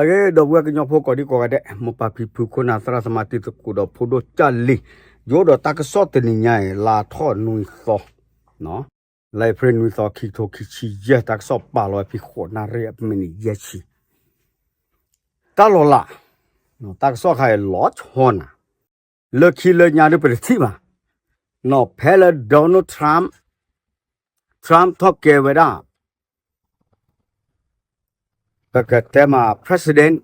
ဒီပုၢ်ဝဲၢ်ကညီဖိကိးဒံကိးဂၤဒဲး မိၢ်ပၢ်ဖံဖု ခိၣ်နၢ်သရၣ်သမါ တံၤသကိးဒီးဖိဒိၣ်ကၢ်လံၤ, ယအိၣ်ဒီးတၢ်ကစီၣ်တနံၤညါအံၤ လါထီၣ်နွံသီ, လါအ့ဖြ့ၣ်နွံသီ ခံကထိခံဆံယဲၢ်, တၢ်ကစီၣ်ပာ်လီၤဝဲဖဲဃိးနၣ်ရံၣ်အမံးနံးယဲၢ်ဆံ တၢ်လီၤလး, တၢ်ကစီၣ်ခါအံၤလီၤဆီနၤ, လၢခံလၢညါဒ်ပတထံၣ်ဘၣ်, နီၢ်ဖဲလၢ Donald Trump, Trump ထီၣ်ကဲဝဲဒၣ် ပကတဲမး president,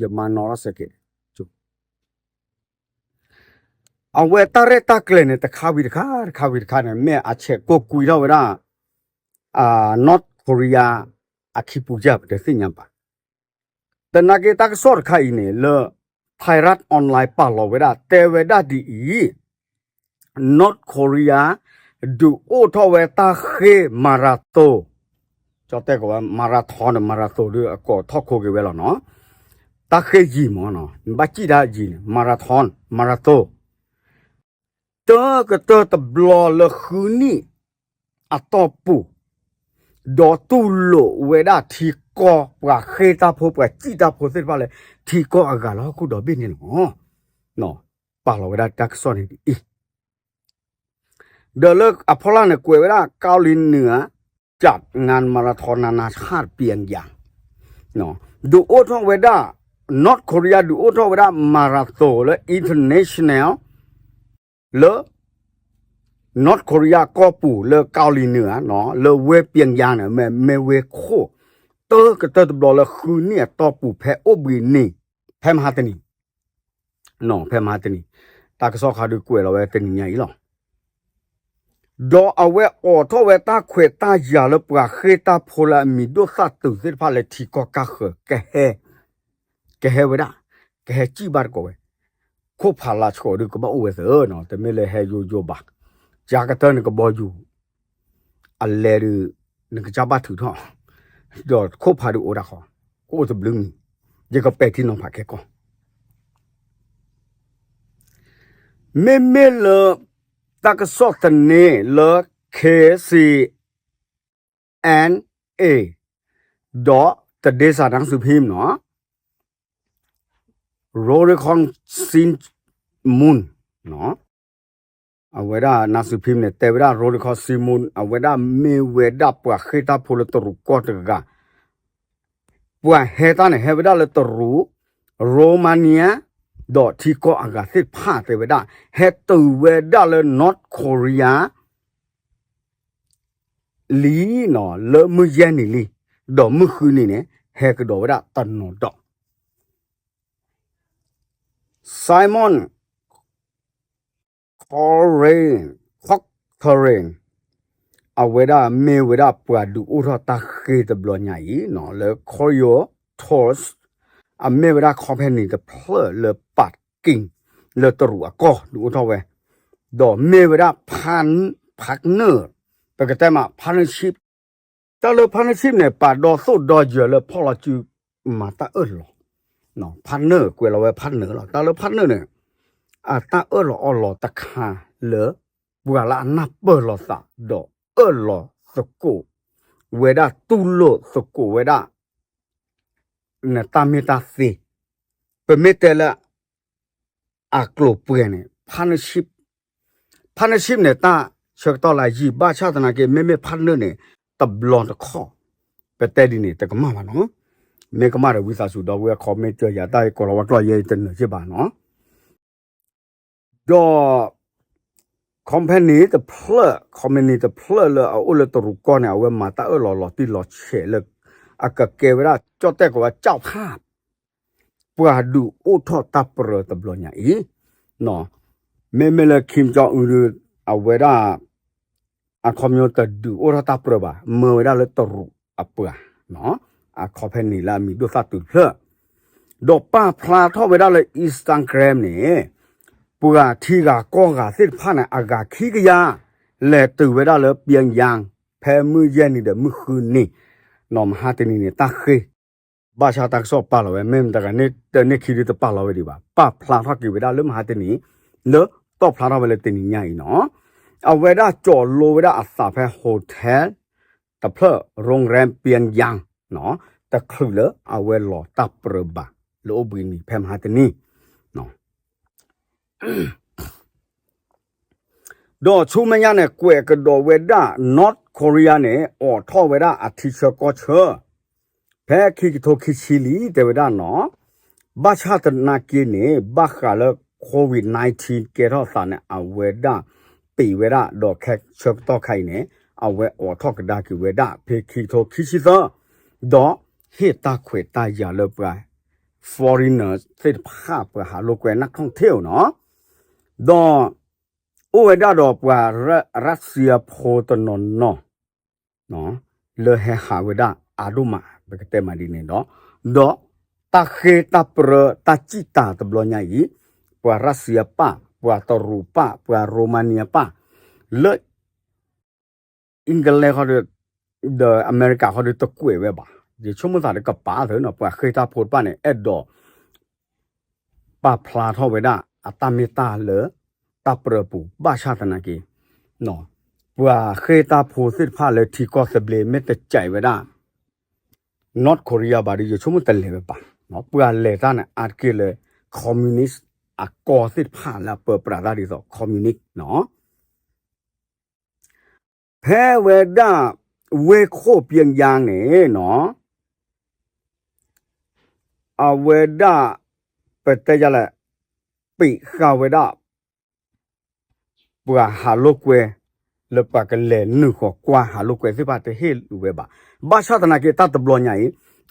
ယမၤနီၣ်ထီၣ်စဲက့ၤ, အဝဲတၢ်ရဲၣ်တၢ်ကျဲၤန့ၣ် တခါဝံၤတခါ တခါဝံၤတခါန့ၣ် မ့ၢ်အဆဲးကိးကွံာ်ထီၣ်ဝဲဒၣ် North Korea အခံပူၤယၢ် ပတသ့ၣ်ညါဘၣ်. သနာ်က့တၢ်ကစီၣ်တခါအံၤန့ၣ် လၢ Thairath Online ပာ်လီၤဝဲဒၣ် တဲဝဲဒၣ်ဒ်အံၤ, North Korea ဒုးအိၣ်ထီၣ်ဝဲတၢ်ဃ့ၢ်မၤရၤသိ, ကၠီတဲကီးဝဲ marathon ဒီး မၤရၤသိ ဒ်အကိးထီၣ်ခိက့ၤဝဲလီၤနီၤ, တၢ်ဃ့ၢ်ယံၤမ့ၢ်နီၤ နဘၣ်စံၣ်တၢ်ယံၤန့ၣ် marathon မၤရၤသိ တၢကတၢၢ်တဘျီလၢဃုနံၣ်အတီၢ်ပူၤ, ဒီးတူၢ်လိာ်ဝဲဒၣ်ထံကီၢ်ပှၤဃ့ၢ်တၢ်ဖိ ပှၤစံၣ်တၢ်ဖိသ့ၣ်တဖၣ်လၢ ထံကီၢ်အဂၤလၢဟီၣ်ခိၣ်ဒီဘ့ၣ်န့ၣ်လီၤ. ပာ်လီၤဝဲဒၣ်တၢ်ကစီၣ်န့ၣ်ဒ်အံၤ, ဒီးလၢအဖီလာ်န့ၣ် ကွဲးဝဲဒၣ် ကီၤလံၤနုာ်ဧါ จัดงานมาราธอนนานาชาติเปียงยาง ဒုးအိၣ်ထီၣ်ဝဲဒၣ် North Korea ဒုးအိၣ်ထီၣ်ဝဲဒၣ် မၤရၤသိ လၢ international လၢ North Korea ကီၢ်ပူၤလၢကီၤလံၤနုာ်ဧါ လၢဝ့ၢ်ပၠ့ၣ်ယၣ်န့ၣ် မ့ၢ်ဝ့ၢ်ခိၣ် တၢကတၢၢ်တဘျီလၢဃုနံၣ်အတီၢ်ပူၤ ဖဲအိၣ်ဘှံးနံၤ ဖဲမဟါတနံၤ ဖဲမဟါတနံၤ တၢ်ကစီၣ်ခါဒုးကွဲးလီၤဝဲတနံၤညါအံၤလီၤ. ဒီးအဝဲအိးထီၣ်ဝဲတၢ်ခွဲးတၢ်ယာ်လၢပှၤဃ့ၢ်တၢ်ဖိလၢအမံၤဒိၣ်သၣ်တုၤသ့ၣ်တဖၣ်လၢထံကီၢ်ကါဃၢၤ ကဟဲ ကဟဲဝဲဒၣ် ကဟဲစံၣ်ဘၣ်တကိးဝဲ, ခိၣ်ဖးလါဆှီးဒုးကဘၣ်အိၣ်ဝဲသ့နီၤ, တမ့ၢ်လၢဟဲယိယိဘၣ်, ကၢကတၢၢ်န့ၣ်ကဘီယူၤ အလဲၤဒုး နကစၢ်ဘၣ်ထုးထီၣ်, ဒီးခိၣ်ဖးဒုးအိၣ်ဒၣ်ဃီ, ကအိၣ်တဘျုးမံၤ, ယကပဲာ်ထံနီၤဖးခဲကီၢ် မ့မ့ၢ်လၢ တၢ်ကစီၣ်သန့လၢ เคซีเอ็นเอ ဒီး Today's နၣ်စူၤဖံးနီၤ Rodrigo Simon အဝဲဒၣ်နၣ်စူၤဖံးန့ၣ် တဲဝဲဒၣ် Rodrigo Simon အဝဲဒၣ်မ့ၢ်ဝဲဒၣ်ပှၤဃ့ၢ်တၢ်ဖိလၢတရူးကီၢ်တဂၤ ပှၤဟဲတၢ်န့ၣ် ဟဲဝဲဒၣ်လၢတရူး, Romania ဒီးထံကီၢ်အဂၤသ့ၣ်တဖၣ်တဲဝဲဒၣ် ဟဲတုၤဝဲဒၣ်လၢ North Korea လံနီၤ လၢမုၢ်ယဲၢ်နံၤလံ, ဒီးမုၢ်ဃုနံၤန့ၣ် ဟဲကဒီးဝဲဒၣ်တနီၤဒီး Simon Corcoran, Corcoran အဝဲဒၣ်မ့ၢ်ဝဲဒၣ်ပှၤဒုးအိၣ်ထီၣ်တၢ်ဃ့ၢ်တဘျီညါအံၤနီၤ လၢ Korea Tours အမ့ၢ်ဝဲဒၣ် company တဖျၢၣ်လၢ Peking လၢတရူးအကီၢ်ဒုးအိၣ်ထီၣ်ဝဲ, ဒီးမ့ၢ်ဝဲဒၣ် partner, ပကတဲမး partnership တၢ်လၢ partnership န့ၣ် ပာ်ဒီသိၣ်ဒီယၢၤလၢဖီၣ်လီၤစုမၤတၢ်အၢၣ်လီၤ, partner ကွဲးလီၤဝဲ partner လီၤ. တၢ်လၢ partner န့ၣ် အတၢ်အၢၣ်လီၤအီလီၤတခါလၢ ပှၤလၢအနၢ်ပၢၢ်လိာ်သး ဒီးအၢၣ်လီၤသကိးဝဲဒၣ် တူၢ်လိာ်သကိးဝဲဒၣ် နတၢ်မ့ၢ်တၢ်သ့, ပမ့ၢ်တဲလၢ အကျိၤပှဲၤန့ၣ် partnership, partnership န့ၣ် တၢ်ဆၢကတီၢ်လၢယံာ် ဘၣ်ဆၣ်သနာ်က့ မ့မ့ၢ် partner န့ၣ် တဘျီတခီၣ်, ပတဲဒ်န့ၣ် တကမၣ်ဘၣ်နီၤ, မ့ၢ်ကမၣ်ဒီးဝံသးစူၤ ဒီပုၢ်ဝဲၢ် comment ယၤ တၢ်အံၤကိးလီၤဝဲကျီၢ်ယဲအံၤ တနၢၤစ့ၢ်ဘၣ်နီၤ ဒီး company တဖျၢၣ်, company တဖျၢၣ်လၢအအိၣ်လၢတရူးကီၢ်န့ၣ် အဝဲမၤတၢ်အၢၣ်လီၤလီၤတံၢ်လီၤဆဲးလၢ အကကဲဝဲဒၣ် ကၠီၣ်တဲၣ်ကိးဝဲ ကၠီၣ်ဖၣ်, ပှၤဒုးအိၣ်ထီၣ်တၢ်ပြၢတဘျီညါအံၤ, မ့မ့ၢ်လၢ Kim Jong Un အဝဲဒၣ် အခီပညီတဒုးအိၣ်ထီၣ်တၢ်ပြၢဘၣ်, မၢဝဲဒၣ်လၢတရူးအပှၤ, အခီဖဲန့ၣ်လၢအမံၤဒိၣ်သၣ်တုၤတဖျၢၣ်, ဒီးပာ်ဖျါထီၣ်ဝဲဒၣ်လၢ Instagram န့ၣ်, ပှၤထံဂၤကီၢ်ဂၤသ့ၣ်တဖၣ်န့ၣ် အဂၤခံကယၤ လဲၤတုၤဝဲဒၣ်လၢ Pyongyang ဖဲမုၢ်ယဲၢ်နံၤဒီးမုၢ်ဃုနံၤ, နီၢ်မဟါတနံၤန့ၣ် တၢ်ဃ့ၢ် ဘၣ်ဆၣ်တၢ်ကစီၣ်ပာ်လီၤဝဲ မ့ၢ်မတၤဂၤန့ၣ်တန့ၢ်ခံဒုတပာ်လီၤဝဲဒံးဘၣ်, ပာ်ဖျါထီၣ်က့ၤဝဲဒၣ်လၢမဟါတနံၤ, လၢတီၣ်ဖျါထီၣ်ဝဲလၢတနံၤညါအံၤနီၤ, အဝဲဒၣ်ကၠီးလိဝဲဒၣ်အသးဖဲ hotel တဖျၢၣ် ရိၣ်ရဲၣ် ပၠံယၣ် တချုးလၢအဝဲလီၤတၢ်ပြၢဘၣ် လၢအိၣ်ဘှံးနံၤဖဲမဟါတနံၤ ဒီးဆူမဲာ်ညါန့ၣ် ကွဲးကဒီးဝဲဒၣ် North Korea န့ၣ် အိးထီၣ်ဝဲဒၣ်အထံဆၢကီၢ်ဆၢ ဖဲခံကထိခံဆံလံတဲဝဲဒၣ်နီၤ, ဘၣ်ဆၣ်သနာ်က့န့ၣ် ဘၣ်ဃးလၢ COVID nineteen ကဲထီၣ်သးန့ၣ် အဝဲဒၣ်ပံးဝဲဒၣ် ဒီးခဲဆၢကတီၢ်ခါအံၤန့ၣ် အဝဲအိးထီၣ်ကဒါက့ၤဝဲဒၣ် ဖဲခံကထိခံဆံသၢ ဒီးဟ့ၣ်တၢ်ခွဲးတၢ်ယာ်လၢပှၤ foreigner သ့ၣ်တဖၣ် ပှၤဟးလိာ်ကွဲ นักท่องเที่ยว နီၤ, ဒီး အိၣ်ဝဲဒၣ်ဒီးပှၤရၢၣ်စံယါဖိတနီၤနီၤ လၢဟဲဟးဝဲဒၣ်အါဒိၣ်မး ပကတဲမးဒ်န့ၣ်ဒီး, ဒီးတၢ်ဃ့တၢ်ပြၢတၢ်စံၣ်တၢ်တဘျီညါအံၤ, ပှၤရၢၣ်စံယါပၢ်, ပှၤတရူးပၢ်, ပှၤရိမၤနံယါပၢ်, လၢ England ဒီးအမဲရကၤဃီဒီးတကွဲးဝဲဘၣ်. ယဆိကမိၣ်သးဒီးကပာ်သၢနီၤ ပှၤဃ့တၢ်ဖိတဖၣ်န့ၣ် အဲၣ်ဒိး ပာ်ဖျါထီၣ်ဝဲဒၣ် အတၢ်မ့ၢ်တၢ်လၢ တၢ်ပြၢပူၤ ဘၣ်ဆၣ်သနာ်က့ ပှၤဃ့တၢ်ဖိသ့ၣ်တဖၣ်လၢထံကီၢ်သဘျ့ မ့ၢ်တစဲးဝဲဒၣ် North Korea ဘၣ်ဒီး ယဆိကမိၣ်တလဲၤဝဲဘၣ်. ပှၤလဲၤတၢ်န့ၣ် အါတက့ၢ်လၢ communist အကီၢ်သ့ၣ်တဖၣ်လၢအပၢပြးတၢ်ဒ်သိး communist နီၤ ဖဲဝဲဒၣ် ဝ့ၢ်ခိၣ်ပၠံယါန့ၣ်နီၤ အဝဲဒၣ် ပတဲယလဲၣ် ပံးဃာ်ဝဲဒၣ် ပှၤဟးလိာ်ကွဲ လၢပှၤကလဲၤနုာ်ဃီၤကွၢ်ဟးလိာ်ကွဲသ့ၣ်တဖၣ်တဟ့ၣ်လူၤဝဲဘၣ်. ဘၣ်ဆၣ်သနာ်က့တၢ်တဘျီညါအံၤ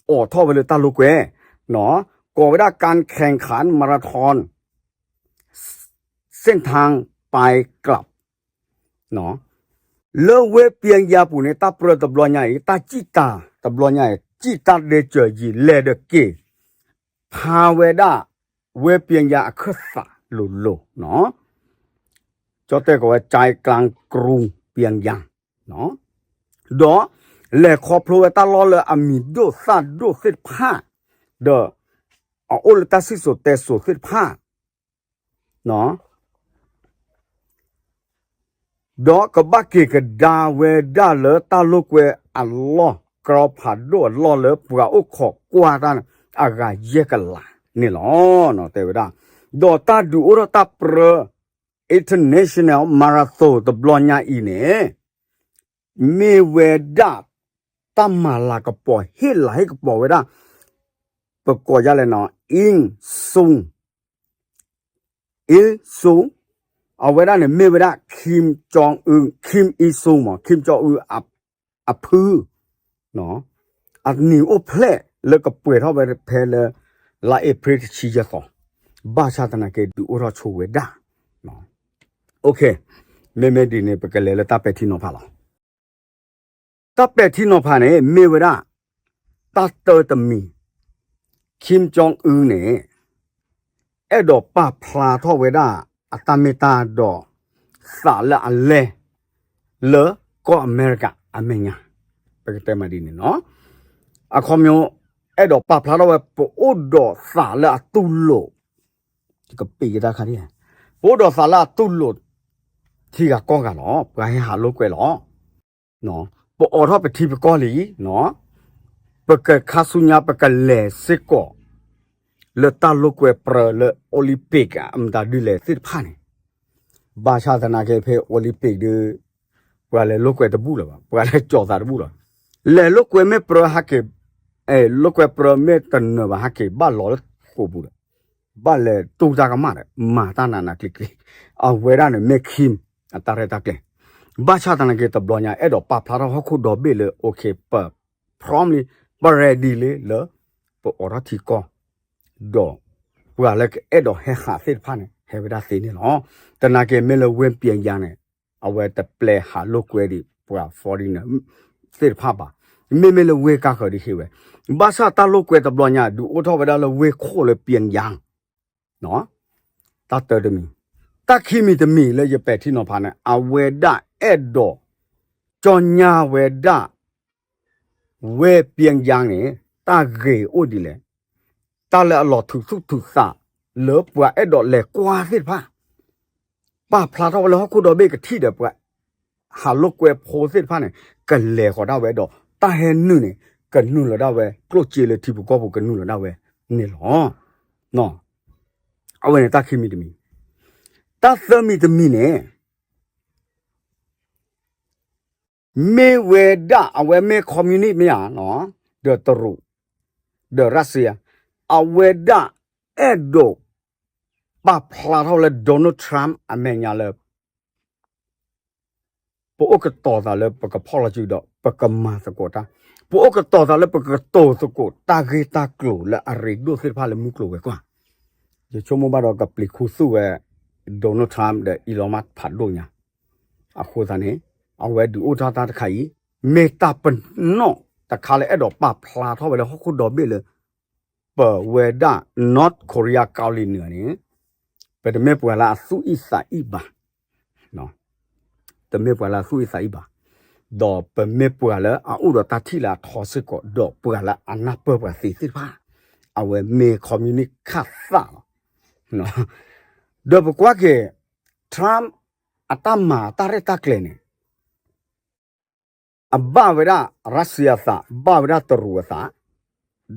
အိးထီၣ်ဝဲလၢတၢ်လိာ်ကွဲ ကိးဝဲဒၣ် การแข่งขันมาราธอน เส้นทางไปกลับ လၢဝ့ၢ်ပၠံယါပူၤန့ၣ် တၢ်ပြၢတဘျီညါအံၤ တၢ်စံၣ်တၢ်တဘျီညါအံၤ စံၣ်တၢ်ဒဲးစၢၤယံာ်လဲၤဒီးက့ၤ ဖးဝဲဒၣ် ဝ့ၢ်ပၠံယါအခၢၣ်သးလိၤလိၤနီၤ ကၠီတဲာ်ကိးဝဲ ใจกลางกรุงเปียงยาง ဒီးလဲၤခီဖျိဝဲတၢ်လီၢ်လၢအမံၤဒိၣ်သၣ်ဒိၣ်သ့ၣ်တဖၣ် ဒီး အအိၣ်လၢတၢ်စံၣ်စိၤတဲစိၤသ့ၣ်တဖၣ် ဒီးကဘၣ်က့ၤကဒါဝဲဒၣ်လၢတၢ်လိာ်ကွဲအလီၢ် ကရီဖးဒိၣ်အလီၢ်လၢပှၤအိၣ်ခိးကွၢ်တၢ်န့ၣ် အဂၤယဲၢ်ကလးန့ၣ်လီၤ တဲဝဲဒၣ်. ဒီးတၢ်ဒုးအိၣ်ထီၣ်တၢ်ပြၢ international marathon တဘျီညါအံၤန့ၣ် မ့ၢ်ဝဲဒၣ် တၢ်မၤလၤကပီၤ ဟ့ၣ်လၤဟ့ၣ်ကပီၤဝဲဒၣ် ပကိးယါလဲၣ်နီၤ အ့စူ အ့စူ အဝဲဒၣ်န့ၣ်မ့ၢ်ဝဲဒၣ် Kim Jong Un, Kim Il Sung မး Kim Jong Un အဖု အနံၤအိၣ်ဖျဲၣ်လၢကပှဲၤထီၣ်ဝဲဖဲလၢ လါအ့ဖြ့ၣ်တဆံယဲၢ်သီ, ဘၣ်ဆၣ်သနာ်က့ဒုးအိၣ်ထီၣ်ဆိဝဲဒၣ်. မ့မ့ၢ်ဒ်န့ၣ် ပကလဲၤလၢတၢ်ပဲာ်ထံနီၤဖးလီၤ. တၢ်ပဲာ်ထံနီၤဖးန့ၣ် မ့ၢ်ဝဲဒၣ် တၢ်တၢတမံၤ Kim Jong Un န့ၣ် အဲၣ်ဒိးပာ်ဖျါထီၣ်ဝဲဒၣ် အတၢ်မ့ၢ်တၢ်ဒီး သးလၢအလဲၤ လၢကီၢ်အမဲရကၤအမဲာ်ညါ, ပကတဲမးဒ်န့ၣ်နီၤ, အခီပညီ အဲၣ်ဒိးပာ်ဖျါထီၣ်ဝဲ ပအိၣ်ဒီးသးလၢအတူၢ်လိာ်, ကပ့ၤကဒါခါဒ်, ပအိၣ်ဒီးသးလၢအတူၢ်လိာ် ထံဂၤကီၢ်ဂၤလီၤ, ပှၤဟဲဟးလိာ်ကွဲလီၤ. ပအိးထီၣ်ပထံပကီၢ်လံ, ပကခါဆူညါပကလဲၤစ့ၢ်ကီး လၢတၢ်လိာ်ကွဲပြၢလၢ Olympic အမတၤဒုးလဲၣ်သ့ၣ်တဖၣ်န့ၣ်, ဘၣ်ဆၣ်သနာ်က့ဖဲ Olympic ဒုး ပှၤလဲၤလိာ်ကွဲတဘူၣ်လၢၤဘၣ်, ပှၤလဲၤကၠီၤသးတဘူၣ်လီၤ. လဲၤလိာ်ကွဲမ့ၢ်ပြၢဟဲက့ၤ, လိာ်ကွဲပြၢမ့ၢ်တနၢၤဘၣ်ဟဲက့ၤ ဘၣ်လီၤလၢဃိာ်ပူၤဒီး ဘၣ်လဲၤတူၢ်တၢ်ကမၣ်ဒီး မၤတၢ်နးနးကျံၤကျံၤ, အဝဲဒၣ်န့ၣ်မ့ၢ် Kim အတၢ်ရဲၣ်တၢ်ကျဲၤ, ဘၣ်ဆၣ်သနာ်က့တဘျီညါ အဲၣ်ဒိးပာ်ဖျါထီၣ်ဟီၣ်ခိၣ်ဒီဘ့ၣ်လၢ okay ပ prom လံ, ပ ready လံလၢ ပအိးထီၣ်ထံကီၢ် ဒီး ပှၤလၢကအဲၣ်ဒိးဟဲဟးသ့ၣ်တဖၣ်န့ၣ် ဟဲဝဲဒၣ်သ့န့ၣ်လီၤ. သနာ်က့မ့ၢ်လၢဝ့ၢ်ပၠံယါန့ၣ် အဝဲတပျဲဟးလိာ်ကွဲဒံးပှၤ foreigner သ့ၣ်တဖၣ်ဘၣ်, မ့မ့ၢ်လၢဝ့ၢ်ကါဃၢၤဒ်ဟ့ဝဲ, ဘၣ်ဆၣ်တၢ်လိာ်ကွဲတဘျီညါ ဒုးအိၣ်ထီၣ်ဝဲဒၣ်လၢဝ့ၢ်ခိၣ်လၢပၠံယါ တၢ်တၢတမံၤ, တၢ်ခံမံၤတမံၤလၢယပဲာ်ထံနီၤဖးန့ၣ် အဝဲဒၣ်အဲၣ်ဒိး ကၠီညါဝဲဒၣ် ဝ့ၢ်ပၠံယါန့ၣ် တၢ်ဂ့ၤအိၣ်ဒ်လဲၣ်, တၢ်လၢအလီၤထုးသူၣ်ထုးသး လၢပှၤအဲၣ်ဒိးလဲၤကွၢ်သ့ၣ်တဖၣ်, ပာ်ဖျါထီၣ်ဝဲလၢဟီၣ်ခိၣ်ဒီဘ့ၣ်ကထံၣ်ဒီးပှၤ ဟးလိာ်ကွဲဖိသ့ၣ်တဖၣ်န့ၣ် ကလဲၤဃီၤဒၣ်ဝဲဒီး တၢ်ဟဲနုာ်န့ၣ် ကနုာ်လီၤဒၣ်ဝဲ ကျိၣ်စ့လၢထံဖိကီၢ်ဖိကနုာ်လီၤဒၣ်ဝဲန့ၣ်လီၤ. အဝဲန့ၣ်တၢ်ခံမံၤတမံၤ, တၢ်သၢမံၤတမံၤန့ၣ် မ့ၢ်ဝဲဒၣ်အဝဲမ့ၢ် communist မ့ၢ်ဧါ, ဒီးတရူး, ဒီး Russia, အဝဲဒၣ်အဲၣ်ဒိးပာ်ဖျါထီၣ်လၢ Donald Trump အမဲာ်ညါလၢ ပအိၣ်ကတီၤသးလၢပကဖီၣ်လီၤစုဒီး ပကမၤသကိးတၢ်, ပအိၣ်ကတီၤသးလၢပကကတိၤသကိးတၢ်ဂ့ၢ်တၢ်ကျိၤလၢအရ့ဒိၣ်သ့ၣ်တဖၣ်လၢမုၢ်ကျိၤဝဲၤကွာ်, ယဆိကမိၣ်ဘၣ်ဒီးကပျံၤခူသူၣ်ဝဲ Donald Trump ဒီး Elon Musk ဖးဒိၣ်ညါ, အဃိသတးန့ၣ် အဝဲဒုးအိၣ်ထီၣ်တၢ်တခါအံၤ မ့ၢ်တၢ်ပနီၣ်တခါလၢအဲၣ်ဒိးပာ်ဖျါထီၣ်ဝဲလၢဟီၣ်ခိၣ်ဒီဘ့ၣ်လၢ ပဝဲဒၣ် North Korea ကီၤလံၤနုၤန့ၣ် ပတမ့ၢ်ပှၤလၢအသူၣ်အံၣ်သးအံၣ်ဘၣ်, တမ့ၢ်ပှၤလၢအသူၣ်အံၣ်သးအံၣ်ဘၣ်, ဒီးပမ့ၢ်ပှၤလၢအအိၣ်ဒီးတၢ်ထံၣ်လၢအထီစ့ၢ်ကီး ဒီးပှၤလၢအနၢ်ပၢၢ်ပှၤသ့သ့ၣ်တဖၣ်, အဝဲမ့ၢ် communist ခၣ်သၣ်လီၤ. ဒီးပကွၢ်က့ၤ Trump အတၢ်မၤအတၢ်ရဲၣ်တၢ်ကျဲၤန့ၣ် အဘၣ်ဝဲဒၣ် Russia အသး, ဘၣ်ဝဲဒၣ်တရူးအသး,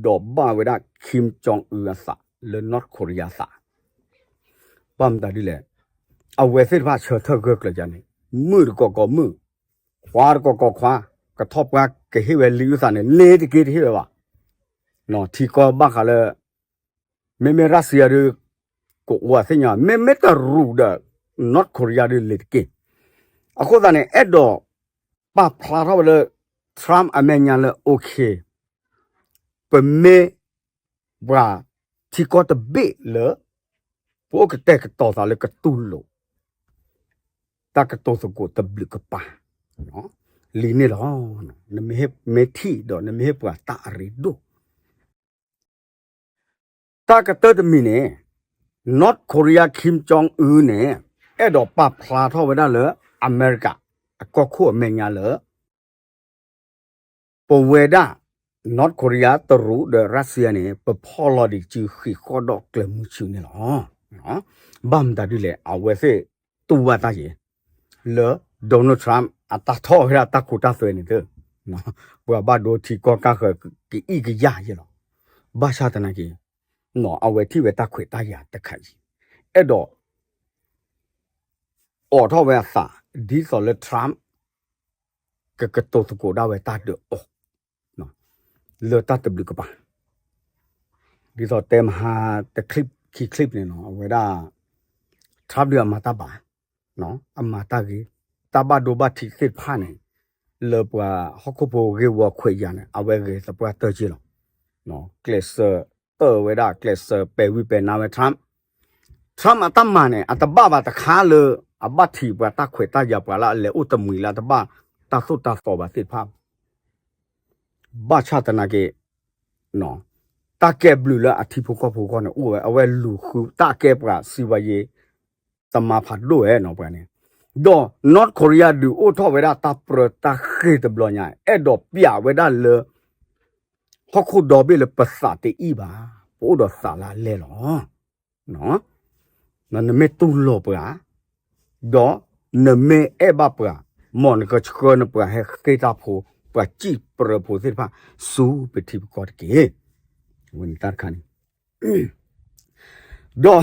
ဒီးဘၣ်ဝဲဒၣ် Kim Jong Un အသး လၢ North Korea အသး, ဘၣ်မတၤဒ်လဲၣ်, အဝဲသ့ၣ်တဖၣ်ဆၢထၢၣ်ဂၢၢ်ကျၢၤယါန့ၣ်, မုၣ်တကိးကိးမုၣ်, ခွါတကိးကိးခွါ, ကထီၣ်ပှၢ်ကဟ့ၣ်ဝဲလံာ်အုၣ်သးန့ၣ် လ့ၤတက့ၢ်တဟ့ၣ်ဝဲဘၣ်, ထံကီၢ်ဘၣ်ဃးလၢ မ့မ့ၢ် Russia ဒုး ကအိၣ်အသ့ၣ်ညါ, မ့မ့ၢ်တရူးဒီး North Korea ဒုးလ့ၤတက့ၢ်, အဃိသတးန့ၣ် အဲၣ်ဒိးပာ်ဖျါထီၣ်ဝဲလၢ Trump အမဲာ်ညါလၢ okay, ပမ့ၢ်ပှၤထံကီၢ်တဘ့ၣ်လၢ ပအိၣ်ကတဲာ်ကတီၤသးလၢကတူၢ်လိာ် တၢ်ကတိၤသကိးတဘျုးကပၤ လံန့ၣ်လီၤ. နမ့ၢ်ထံၣ်ဒီးနမ့ၢ်ဟ့ၣ်ပှၤတၢ်အရ့ဒိၣ် တၢ်ကတၢၢ်တမံၤန့ၣ် North Korea Kim Jong Un န့ၣ် အဲၣ်ဒိးပာ်ဖျါထီၣ်ဝဲဒၣ်လၢအမဲရကၤ အကီၢ်ခိၣ်အမဲာ်ညါလၢ ပဝဲဒၣ် North Korea တရူးဒီး Russia န့ၣ် ပဖီၣ်လီၤဒံးစုဃံးဃီၣ်ဒီးကျဲၤမုၢ်ဆူၣ်န့ၣ်လီၤ. ဘၣ်မတၤဒ်လဲၣ် အဝဲသ့ၣ်တူၢ်ဘၣ်တၢ်ယဲၤ လၢ Donald Trump အတၢ်ထီၣ်ဝဲဒၣ်တၢ်ခိတၢ်သွဲန့ၣ်သ့ၣ် ပှၤဘၣ်ဒိထံကီၢ်ကၢ်ဃၢၤကအံၣ်ကယၢ်ယဲၢ်လီၤ. ဘၣ်ဆၣ်သနာ်က့ အဝဲထံၣ်ဝဲတၢ်ခွဲးတၢ်ယာ်တခါအံၤ အဲၣ်ဒိး အိးထီၣ်ဝဲအသး ဒ်သိးလၢ Trump ကကတိၤသကိးဒၣ်ဝဲတၢ်ဒုးအီၤ လၢတၢ်တဘျုးကပၤ ဒ်သိးတဲမဟါတ clip ခံ clip န့ၣ်နီၤ အဝဲဒၣ် Trump ဒုးအမၤတၢ်ဘၣ် အမၤတၢ်ဂ့ၤ တၢ်ဘၣ်ဒိဘၣ်ထံးသ့ၣ်တဖၣ်န့ၣ် လၢပှၤဟီၣ်ခိၣ်ဖိဂ့ၢ်ဝီခွဲးယာ်န့ၣ် အဝဲဂဲၤသပှၢ်တၢၢ်က့လီၤ. ကျဲးစၢးအၢၣ်ဝဲဒၣ် ကျဲးစၢးပဲာ်ဝံပဲာ်နါဝဲ Trump Trump အတၢ်မၤန့ၣ် အတဘၣ်ဘၣ်တခါလၢ အဘၣ်ထံးပှၤတၢ်ခွဲးတၢ်ယာ် ပှၤလၢအလဲၤအိၣ်တမှံၤလၢအတဘၣ်တၢ်သိၣ်တၢ်သီဘၣ်သ့ၣ်တဖၣ် ဘၣ်ဆၣ်သနာ်က့ တၢ်ကဲဘျုးလၢအထံဖိကီၢ်ဖိအဂီၢ်န့ၣ် အိၣ်ဝဲ အဝဲလူၤဃုတၢ်ကဲပှၤ စံးဘၣ်ယဲ တမၤဖးဒိၣ်ဝဲနီၤပှၤန့ၣ်, ဒီး North Korea ဒုးအိၣ်ထီၣ်ဝဲဒၣ်တၢ်ပြၢတၢ်ဃ့ၢ်တဘျီညါ အဲၣ်ဒိးပျးဝဲဒၣ်လၢ ဟီၣ်ခိၣ်ဒီဘ့ၣ်လၢပသးတအံၣ်ဘၣ်, ပအိၣ်ဒီးသးလၢအလဲလီၤ. နမ့ၢ်တူၢ်လိာ်ပှၤ ဒီးနမ့ၢ်အဲၣ်ဘၣ်ပှၤ, မ်နကဆှၢနပှၤဟဲဃ့ၢ်တၢ်ဖိ, ပှၤစံၣ်ပြၢဖိသ့ၣ်တဖၣ် ဆူပထံပကီၢ်တက့ၢ်. ဝဲန့ၣ်တၢ်တခါန့ၣ်, ဒီး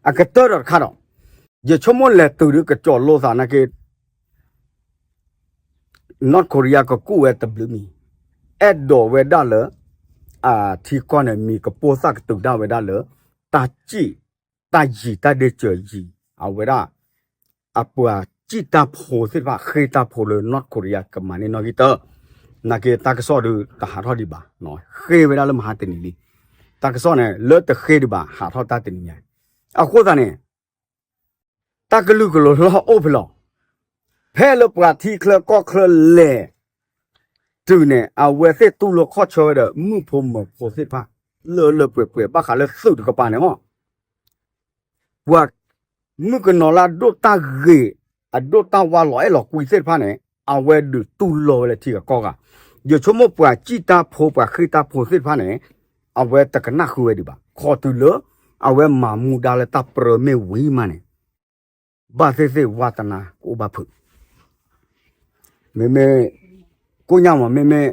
အကတၢၢ်ဒီးတခါဒီး, ယဆိကမိၣ်လဲၤတုၤဒုးကစီၤလိသးနာ်က့ North Korea ကကူၣ်ဝဲတဘျုးမံၤ, အဲၣ်ဒိးဝဲဒၣ်လၢ အထံကီၢ်န့ၣ် မံၤကပိၢ်သၣ်ကတုၤဒၣ်ဝဲဒၣ်လၢ တၢ်စံၣ် တၢ်ယံၤတၢ်ဒ့စၢၤယံၤ အဝဲဒၣ် အပှၤစံၣ်တၢ်ဖိသ့ၣ်တဖၣ် ဃ့ၢ်တၢ်ဖိလၢ North Korea ကမၤန့ၢ်နီၣ်ဂံၢ်တၢၢ်, နာ်က့တၢ်ကစီၣ်ဒုးတဟးထီၣ်ဒံးဘၣ်, ဃ့ၢ်ဝဲဒၣ်လၢမဟါတနံၤလံ, တၢ်ကစီၣ်န့ၣ် လၢတဃ့ၢ်ဒံးဘၣ် ဟးထီၣ်တၢ်တနံၤညါ, အဃိသတးန့ၣ် တၢ်ကလုာ်ကလိၤလီၢ်အိၣ်ဖဲလဲၣ်, ဖဲလၢပှၤထံချၢကီၢ်ချၢလဲၤတုၤန့ၣ် အဝဲသ့ၣ်တူၢ်လိာ်ခီၣ်ဆၢဝဲဒီး မုၣ်ဖိမၢၤဖိသ့ၣ်တဖၣ် လၢလၢပှဲၤပှဲၤ ဘၣ်ဃးလၢသုးတကပၤန့ၣ်လီၤ. ပှၤမုၣ်ကနီၤလၢအဒိၣ်တၢ်ဂ့ၤ အဒိၣ်တၢ်ဝါလီၤအဲၣ်လီၤကွံသ့ၣ်တဖၣ်န့ၣ် အဝဲဒုးတူၢ်လိာ်ဝဲလၢထံဂၤကီၢ်ဂၤ, ယဆိကမိၣ်ပှၤစံၣ်တၢ်ဖိ ပှၤဃ့ၢ်တၢ်ဖိသ့ၣ်တဖၣ်န့ၣ် အဝဲတကနၣ်ဃုာ်ဝဲဒံးဘၣ်, ခီတုၤလၢ အဝဲမၤမူဒါလၢတၢ်ပြၢမ့ၢ်ဝံၤမးန့ၣ် ဘၣ်သ့ၣ်သ့ၣ်ဝါသနာကအိၣ်ဘၣ်ဖုး, မ့မ့ၢ် ကိးညါမး မ့မ့ၢ်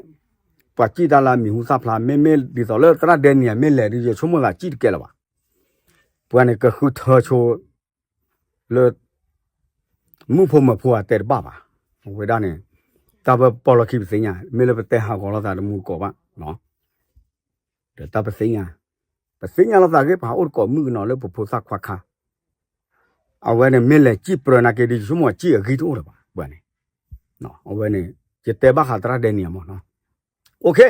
ပှၤစံၣ်တၢ်လၢမံၤဟူသၣ်ဖျါ မ့မ့ၢ်ဒ်သိးလၢသရၣ်ဒဲနံၤ မ့ၢ်လဲၤဒီး ယဆိကမိၣ်သးစံၣ်တကဲလၢၤဘၣ်. ပှၤန့ၣ် ကဃုထၢဆိ လၢ မုၣ်ဖိမၢၤဖိအတဲတဘၣ်ဘၣ်. အဝဲဒၣ်န့ၣ် တၢ်ပပီၢ်လီၢ်ခံပသ့ၣ်ညါ မ့ၢ်လၢပတဲဟးဂီၤလိာ်သးတမူကီးဘၣ် ဒီးတၢ်ပသ့ၣ်ညါ ပသ့ၣ်ညါလိာ်သးဂ့ၤ ပဟးအိၣ်တကိးမုၣ်ကနီၤလၢပဖိသၣ်ခွါခါ အဝဲန့ၣ် မ့ၢ်လဲၤစံၣ်ပြၢနာ်က့ဒီး ယဆိကမိၣ်စံၣ်အဂံၢ်တအိၣ်လၢၤဘၣ် ပှၤန့ၣ် အဝဲန့ၣ် ယတဲဘၣ်ဃးသရၣ်ဒဲနံၤအမးနီၤ.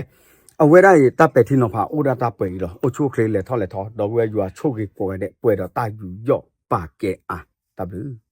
အဝဲဒၣ်အံၤ တၢ်ပဲာ်ထံနီၤဖးအိၣ်ဒၣ်တၢ်ပှဲၤအံၤလီၤ. အိၣ်ဆူၣ်အိၣ်ချ့လဲၤထီၣ်လဲၤထီ ဒီပုၢ်ဝဲၢ်ယွၤဆိၣ်ဂ့ၤကိးဂၤဒဲး ပှဲၤဒီးတၢ်ယူးယီၣ်ပာ်ကဲအါ တၢ်ဘျုး